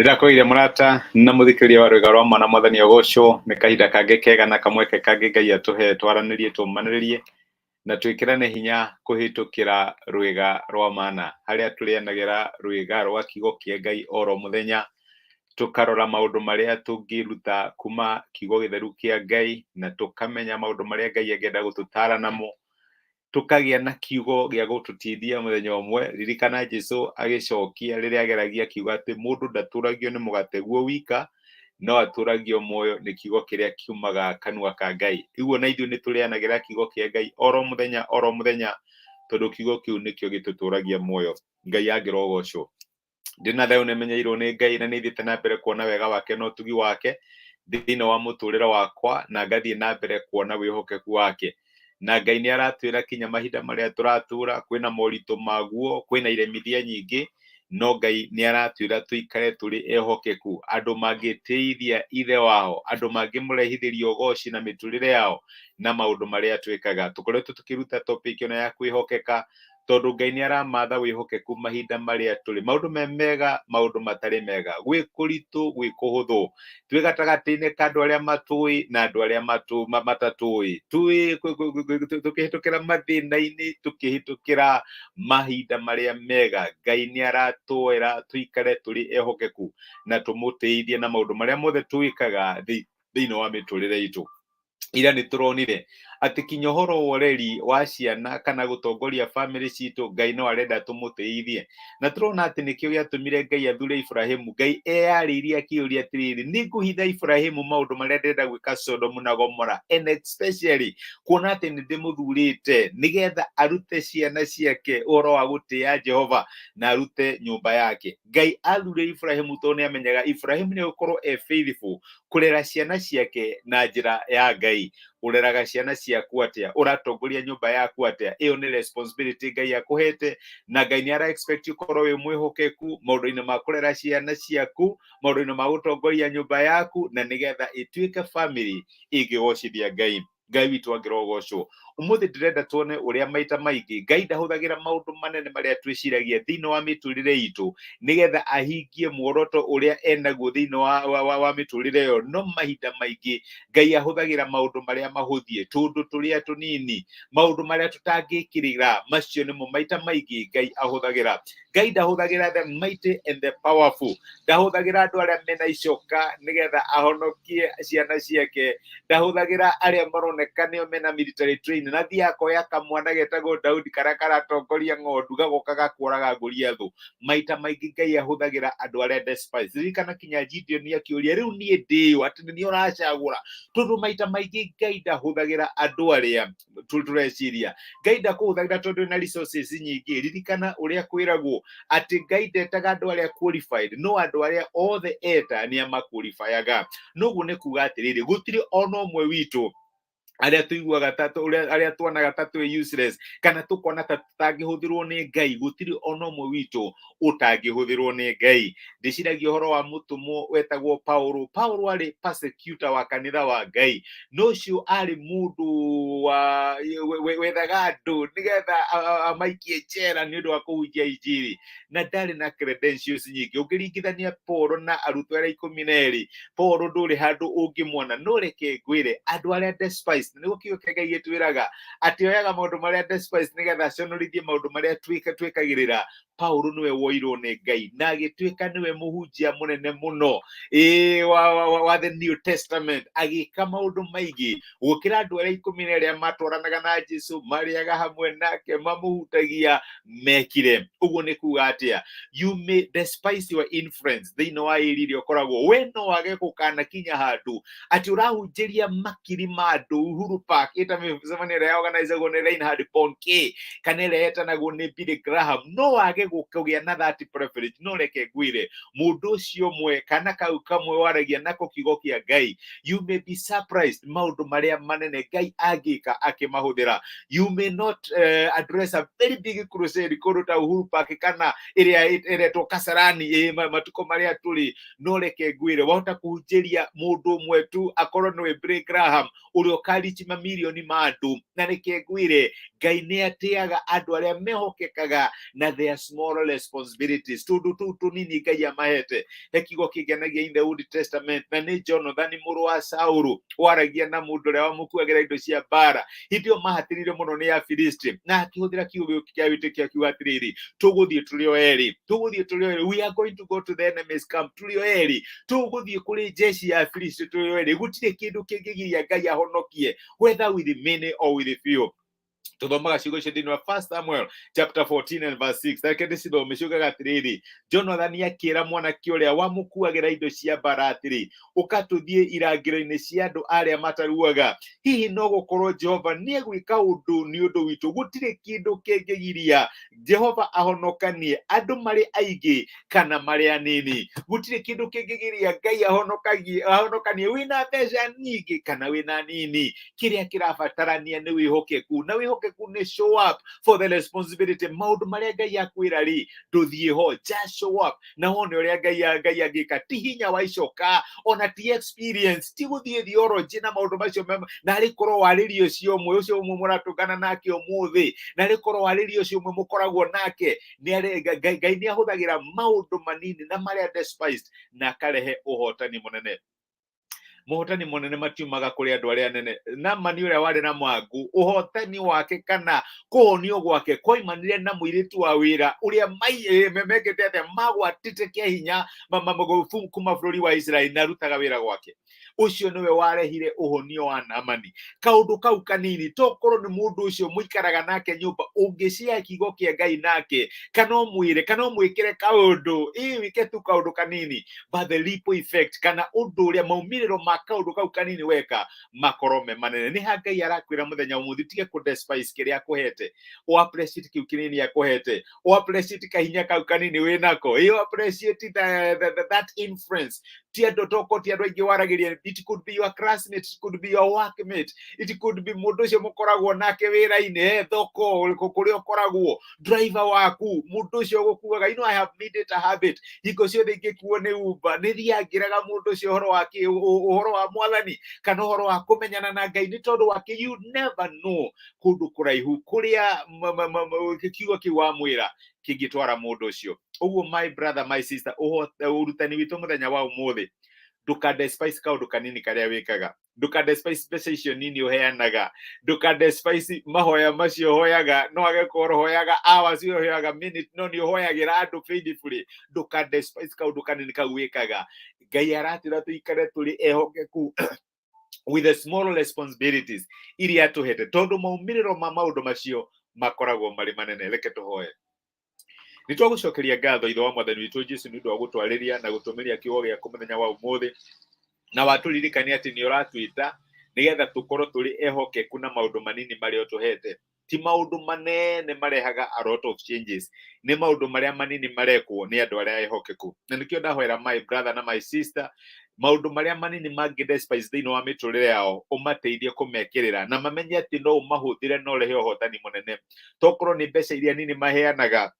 Ndĩrakwĩire mũrata na mũthikĩrĩria wa rwĩga rwa mwana mwathani ogocwo nĩ kahinda kangĩ kega na kamweke kangĩ Ngai atũhe twaranĩrie tũmanĩrĩrie na twĩkĩrane hinya kũhĩtũkĩra rwĩga rwa mana harĩa tũrĩanagĩra rwĩga rwa kiugo kĩa Ngai oro mũthenya, tũkarora maũndũ marĩa tũngĩruta kuma kiugo gĩtheru kĩa Ngai na tũkamenya maũndũ marĩa Ngai angĩenda gũtũtara namo, tũkagĩa na kiugo gĩa gũtũtindĩa mũthenya ũmwe. Ririkana Jesu agĩcokia rĩrĩa ageragia akiuga atĩ mũndũ ndatũragio nĩ mũgate guo wika, no atũragio muoyo nĩ kiugo kĩrĩa kiumaga kanua ka Ngai. Rĩu ona ithuĩ nĩ tũrĩanagĩra kiugo kĩa Ngai oro mũthenya oro mũthenya, tondũ kiugo kĩu nĩkĩo gĩtũtũragia muoyo. Ngai angĩrogocwo. Ndĩna thayũ nĩmenyeirwo nĩ Ngai na nĩthiĩte na mbere kuona wega wake na ũtugi wake thĩinĩ wa mũtũrĩre wakwa na ngathiĩ na mbere kuona wĩhokeku wake. Na Ngai nĩ aratwĩra kinya mahinda marĩa tũratũra kwĩna moritũ maguo, kwĩna iremithia nyingĩ, no Ngai nĩ aratwĩra tũikare tũrĩ ehokeku, andũ mangĩtĩithia ithe wao, andũ mangĩmũrehithĩria ũgoci na mĩtũrĩre yao na maũndũ marĩa twĩkaga. Tũkoretwo tũkĩruta topic ĩno ya kwĩhokeka tondũ Ngai nĩ aramatha wĩhokeku mahinda marĩa tũrĩ, maũndũ me mega, maũndũ matarĩ mega, gwĩ kũritũ, gwĩ kũhũthũ, twĩ gatagatĩ-inĩ ka andũ arĩa matũĩ na andũ arĩa matatũĩ, twĩ tũkĩhĩtũkĩra mathĩna-inĩ, tũkĩhĩtũkĩra mahinda marĩa mega, Ngai nĩ aratwĩra tũikare tũrĩ ehokeku na tũmũtĩithie na maũndũ marĩa mothe twĩkaga thĩinĩ wa mĩtũrĩre itũ. Ira nĩ tũronire atĩ kinya ũhoro wa ũreri wa ciana kana gũtongoria bamĩrĩ citũ, Ngai no arenda tũmũtĩithie. Na tũrona atĩ nĩkĩo gĩatũmire Ngai athure Iburahĩmu. Ngai eyarĩirie akĩũria atĩrĩrĩ, nĩ ngũhitha Iburahĩmu maũndũ marĩa ndĩrenda gwĩka Sodomu na Gomora, and especially kuona atĩ nĩ ndĩmũthurĩte nĩgetha arute ciana ciake ũhoro wa gũtĩa Jehova na arute nyũmba yake. Ngai athurire Iburahĩmu tondũ nĩ amenyaga Iburahĩmu nĩ egũkorwo e faithful kũrera ciana ciake na njĩra ya Ngai. Ũreraga ciana ciaku atĩa? Ũratongoria nyũmba yaku atĩa? Ĩyo nĩ responsibility Ngai akũhete, na Ngai nĩ ara expect ũkorwo wĩ mwĩhokeku maũndũ-inĩ ma kũrera ciana ciaku, maũndũ-inĩ ma gũtongoria nyũmba yaku, na nĩgetha ĩtuĩke family ĩngĩgocithia Ngai. Ngai witũ angĩrogocwo. Ũmũthĩ ndĩrenda tuone ũrĩa maita maingĩ Ngai ndahũthagĩra maũndũ manene marĩa twĩciragia thĩinĩ wa mĩtũrĩre itũ nĩgetha ahingie muoroto ũrĩa enaguo thĩinĩ wa mĩtũrĩre ĩyo, no mahinda maingĩ Ngai ahũthagĩra maũndũ marĩa mahũthie, tũndũ tũrĩa tũnini, maũndũ marĩa tũtangĩkĩrĩra, macio nĩmo maita maingĩ Ngai ahũthagĩra. Ngai ndahũthagĩra the mighty and the powerful, ndahũthagĩra andũ arĩa mena icoka nĩgetha ahonokie ciana ciake, ndahũthagĩra arĩa maroneka nĩo mena military training, na thiĩ akoya kamwana getagwo Daudi karĩa karatongoria ng'ondu gagoka gakoraga Goliathũ. Maita maingĩ Ngai ahũthagĩra andũ arĩa despised. Ririkana kinya Gideon akĩũria, rĩu niĩ ndĩũ atĩ nĩ niĩ ũracagũra? Tondũ maita maingĩ Ngai ndahũthagĩra andũ arĩa tũreciria. Ngai ndakũhũthagĩra tondũ wĩna resources nyingĩ. Ririkana ũrĩa kwĩragwo atĩ Ngai ndetaga andũ arĩa qualified, no andũ arĩa othe eta nĩ amaqualifyaga. Noguo nĩ kuga atĩrĩrĩ, gũtirĩ ona ũmwe witũ arĩa tũiguaga ta arĩa tuonaga ta twĩ useless kana tũkona ta tũtangĩhũthĩrwo nĩ Ngai, gũtirĩ ona ũmwe witũ ũtangĩhũthĩrwo nĩ Ngai. Ndĩciragia ũhoro wa mũtũmwo wetagwo Paulo. Paulo arĩ persecutor wa kanitha wa Ngai, no ũcio arĩ mũndũ wa wethaga andũ nĩgetha amaikie njera nĩ ũndũ wa kũhunjia injiri, na ndarĩ na credentials nyingĩ. Ũngĩringithania Paulo na arutwo arĩa 12, Paulo ndũrĩ handũ ũngĩmuona. No reke ngwĩre, andũ arĩa despised, nĩguo kiugo kĩa Ngai gĩtwĩraga atĩ oyaga maũndũ marĩa despised nĩgetha aconorithie maũndũ marĩa twĩkagĩrĩra. Paulo nĩwe woirwo nĩ Ngai na agĩtuĩka nĩwe mũhunjia mũnene mũno wa the New Testament, agĩka maũndũ maingĩ gũkĩra andũ arĩa 12 matwaranaga na Jesu, marĩaga hamwe nake, mamũhutagia, mekire ũguo. Nĩ kuga atĩa? You may despise your influence thĩinĩ wa area ĩrĩa ũkoragwo we, no wage gũkanakinya handũ atĩ ũrahunjĩria makiri ma andũ Uhuru Park, ĩta mĩcemanio ĩrĩa organizagwo nĩ Reinhard Bonnke kana ĩrĩa yetanagwo nĩ Billy Graham, no wage kũgĩa na that privilege. No reke ngwĩre, mũndũ ũcio ũmwe kana kau kamwe waragia nako kiugo kĩa Ngai, you may be surprised maũndũ marĩa manene Ngai angĩka akĩmahũthĩra. You may not address a very big crusade kũndũ ta Uhuru Park kana ĩrĩa ĩretwo Kasarani matukũ marĩa tũrĩ, no reke ngwĩre, wahota kũhunjĩria mũndũ ũmwe tu, akorwo nĩwe Billy Graham ũrĩa ũka Ũrarichi mamirioni ma andũ. Na reke ngwĩre, Ngai nĩ atĩaga andũ arĩa mehokekaga na their small responsibilities, tũndũ tũu tũnini Ngai amahete. He kiugo kĩngenagia in the Old Testament, na nĩ Jonathani mũrũ wa Saũlũ waragia na mũndũ ũrĩa wamũkuagĩra indo cia mbara hĩndĩ ĩyo mahatĩrĩirio mũno nĩ Afilisti, na akĩhũthĩra kiugo gĩkĩ kĩa wĩtĩkio akiuga atĩrĩrĩ, tũgũthiĩ tũrĩ o erĩ, tũgũthiĩ tũrĩ o erĩ, we are going to go to the enemy's camp tũrĩ o erĩ, tũgũthiĩ kũrĩ jeshi ya Afilisti tũrĩ o erĩ. Gũtirĩ kĩndũ kĩngĩgiria Ngai ahonokie, whether with many or with few. Tuthomaga ciugo icio thĩinĩ wa 1 Samuel chapter 14 and verse 6. Reke ndĩcithome. Ciugaga atĩrĩrĩ, Jonathani akĩra mwanake ũrĩa wamũkuagĩra indo cia mbara atĩrĩ, ũka tũthiĩ irangĩro-inĩ cia andũ arĩa mataruaga, hihi no gũkorwo Jehova nĩ egwĩka ũndũ nĩ ũndũ witũ. Gũtirĩ kĩndũ kĩngĩgiria Jehova ahonokanie, andũ marĩ aingĩ kana marĩ anini. Gũtirĩ kĩndũ kĩngĩgiria Ngai ahonokagie, ahonokanie wĩna mbeca nyingĩ kana wĩna nini. Kĩrĩa kĩrabatarania nĩ wĩhokeku, na wĩhokeku nĩ show up for the responsibility. Maũndũ marĩa Ngai akwĩra rĩ, ndũthiĩ ho, just show up na wone ũrĩa Ngai angĩka. Ti hinya wa icoka, ona ti experience, ti gũthiĩ theology na maũndũ macio na arĩ korwo warĩrie ũcio ũmwe, ũcio ũmwe mũratũngana nake ũmũthĩ, na arĩ korwo warĩrie ũcio ũmwe mũkoragwo nake. Ngai nĩ ahũthagĩra maũndũ manini na marĩa despised na akarehe ũhotani mũnene. Mũhotani mũnene matiumaga kũrĩ andũ arĩa anene. Namani ũrĩa warĩ na mwangu, ũhotani wake kana kũhonio gwake kwaimanire na mũirĩtu wa wĩra ũrĩa mekĩte atĩa, magwatĩte kĩa hinya kuma bũrũri wa Israeli na arutaga wĩra gwake. Ũcio nĩwe warehire ũhonio wa Naamani. Kaũndũ kau kanini, tokorwo nĩ mũndũ ũcio mũikaraga nake nyũmba, ũngĩshare kiugo kĩa Ngai nake, kana ũmwĩre kana ũmwĩkĩre kaũndũ, ĩ wĩke tu kaũndũ kanini, but the ripple effect kana ũndũ ũrĩa maumĩrĩro ma kaũndũ kau kanini weka makorwo me manene. Nĩ ha Ngai arakwĩra mũthenya ũmũthĩ, tige kũ despise kĩrĩa akũhete, o appreciate kĩu kĩnini akũhete, o appreciate kahinya kau kanini wĩnako, ĩ o appreciate that influence. Ti andũ toko, ti andũ aingĩ waragĩria. It could be your classmate, it could be your workmate, it could be mũndũ ũcio mũkoragwo nake wĩra-inĩ, he thoko kũrĩa ũkoragwo, driver waku, mũndũ ũcio ũgũkuaga. I have made it a habit, hingo ciothe ingĩkuo nĩ Uber, nĩ thiaga ngĩraga mũndũ ũcio ũhoro wa kĩ, ũhoro wa Mwathani kana ũhoro wa kũmenyana na Ngai, nĩ tondũ wake you never know kũndũ kũraihu kũrĩa kiugo kĩu wamwĩra kĩngĩtwara mũndũ ũcio. Ũguo my brother, my sister, ũrutani witũ mũthenya wa ũmũthĩ, ndũka despise kaũndũ kanini karĩa wĩkaga, ndũka despise mbeca icio nini ũheanaga, ndũka despise mahoya macio ũhoyaga. No age korwo ũhoyaga hours, ũhoyaga minute, no nĩ ũhoyagĩra andũ faithfully. Ndũka despise kaũndũ kanini kau wĩkaga. Ngai aratwĩra tũikare tũrĩ ehokeku with the small responsibilities iria atũhete, tondũ maumĩrĩro ma maũndũ macio makoragwo marĩ manene. Reke tũhoe. Nĩ twagũcokeria ngatho, Ithe wa Mwathani witũ Jesu, nĩ ũndũ wa gũtwarĩria na gũtũmĩria kiugo gĩaku mũthenya wa ũmũthĩ, na watũririkania atĩ nĩ ũratwĩta nĩgetha tũkorwo tũrĩ ehokeku na maũndũ manini marĩa ũtũhete. Ti maũndũ manene marehaga a lot of changes, nĩ maũndũ marĩa manini marekwo nĩ andũ arĩa ehokeku. Na nĩkĩo ndahoera my brother na my sister, maũndũ marĩa manini mangĩ despise thĩinĩ wa mĩtũrĩre yao, ũmateithie kũmekĩrĩra na mamenye atĩ no ũmahũthĩre no ũrehe ũhotani mũnene. Tokorwo nĩ mbeca iria nini maheanaga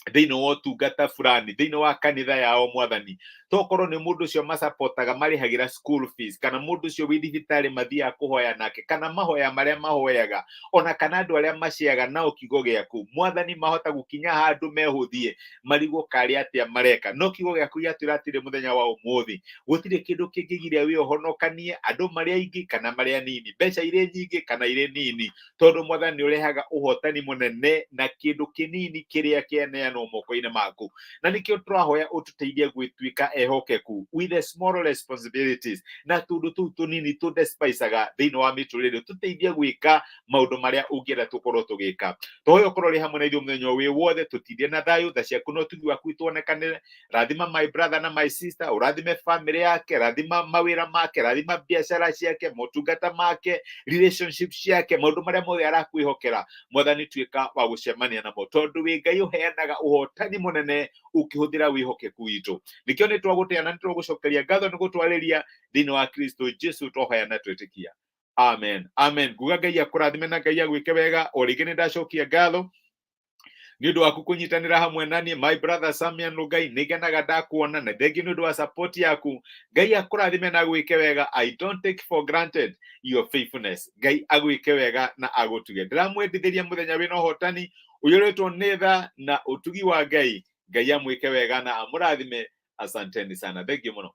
thĩinĩ wa ũtungata fulani thĩinĩ wa kanitha yao, Mwathani, tokorwo nĩ mũndũ ũcio masapotaga, marĩhagĩra school fees, kana mũndũ ũcio wĩ thibitarĩ mathiaga kũhoya nake, kana mahoya marĩa mahoyaga, ona kana andũ arĩa maciaga nao kiugo gĩaku, Mwathani, mahota gũkinya handũ mehũthie marigwo karĩ atĩa mareka. No kiugo gĩaku gĩatwĩra atĩrĩ mũthenya wa ũmũthĩ, gũtirĩ kĩndũ kĩngĩgiria wĩ ũhonokanie, andũ marĩ aingĩ kana marĩ anini, mbeca irĩ nyingĩ kana irĩ nini, tondũ Mwathani nĩ ũrehaga ũhotani mũnene na kĩndũ kĩnini kĩrĩa kĩaneanwo moko-inĩ maku. Na nĩkĩo tũrahoya ũtũteithie gwĩtuĩka ehokeku with the small responsibilities, na tũndũ tũu tũnini tũ despisaga thĩinĩ wa mĩtũrĩre, tũteithie gwĩka maũndũ marĩa ũngĩenda tũkorwo tũgĩka. Tũhoya ũkorwo ũrĩ hamwe na ithuĩ mũthenya wĩ wothe, tũtindie na thayũ, tha ciaku na ũtugi waku ituonekanĩre. Rathima my brother na my sister, ũrathime family yake, rathima mawĩra make, rathima biacara ciake, motungata make, relationship ciake, maũndũ marĩa mothe arakwĩhokera. Mwathani, tuĩka wa gũcemania namo, tondũ wĩ Ngai ũheanaga ũhotani mũnene ũkĩhũthĩra wĩhokeku witũ. Nĩkĩo nĩ twagũtĩa na nĩ twagũcokeria ngatho nĩ gũtwarĩria thĩinĩ wa Kristo Jesu twahoya na twĩtĩkia. Amen, amen. Nguga Ngai akũrathime na Ngai agwĩke wega. O rĩngĩ nĩ ndacokia ngatho. Nĩ ũndũ waku kũnyitanĩra hamwe naniĩ, my brother Samian Lugai, nĩ ngenaga ndakuona, na thengiũ nĩ ũndũ wa support yaku. Ngai akũrathime na agwĩke wega. I don't take for granted your faithfulness. Ngai agwĩke wega na agũtuge. Ndĩramwendithĩria mũthenya wĩna ũhotani ũiyũrĩtwo nĩ tha na ũtugi wa Ngai. Ngai amwĩke wega na amũrathime. Asanteni sana, thengiũ mũno.